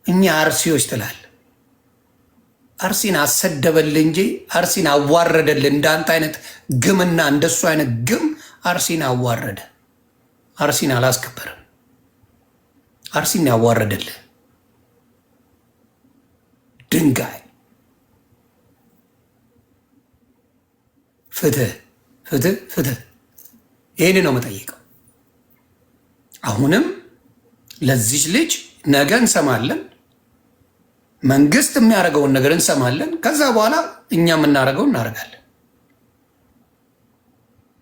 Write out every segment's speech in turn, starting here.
እኛ አርሲዎች ትላል። አርሲን አሰደበል እንጂ አርሲን አዋረደል። እንዳንተ አይነት ግምና እንደሱ አይነት ግም አርሲን አዋረደ። አርሲን አላስከበረም። አርሲን ያዋረደል ድንጋይ። ፍትህ፣ ፍትህ፣ ፍትህ። ይህን ነው የምጠይቀው። አሁንም ለዚች ልጅ ነገ እንሰማለን። መንግስት የሚያደርገውን ነገር እንሰማለን። ከዛ በኋላ እኛ የምናደርገው እናደርጋለን።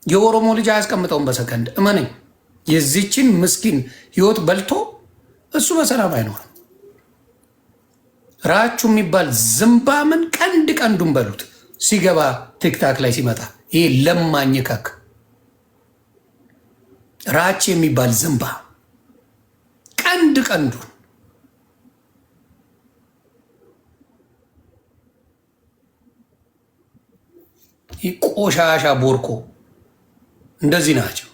የኦሮሞ ልጅ አያስቀምጠውም በሰከንድ፣ እመነኝ። የዚችን ምስኪን ህይወት በልቶ እሱ በሰላም አይኖርም። ራቹ የሚባል ዝምባምን ቀንድ ቀንዱን በሉት ሲገባ TikTok ላይ ሲመጣ ይሄ ለማኝ ከክ ራች የሚባል ዝምባ ቀንድ ቀንዱን። ቆሻሻ ቦርኮ እንደዚህ ናቸው።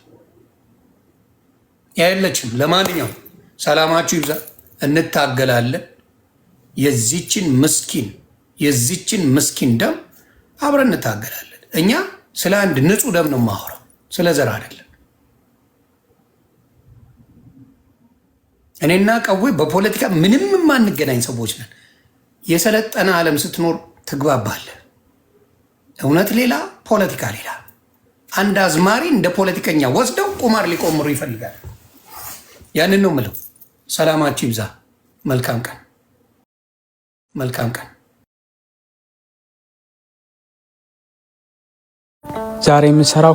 ያየለችም። ለማንኛውም ሰላማችሁ ይብዛ። እንታገላለን። የዚችን ምስኪን ደም አብረን እንታገላለን። እኛ ስለ አንድ ንጹህ ደም ነው የማወራው፣ ስለ ዘር አይደለም። እኔና ቀዌ በፖለቲካ ምንም የማንገናኝ ሰዎች ነን። የሰለጠነ ዓለም ስትኖር ትግባባለህ። እውነት ሌላ፣ ፖለቲካ ሌላ። አንድ አዝማሪ እንደ ፖለቲከኛ ወስደው ቁማር ሊቆምሩ ይፈልጋል። ያንን ነው የምለው። ሰላማችሁ ይብዛ። መልካም ቀን፣ መልካም ቀን። ዛሬ የምንሰራው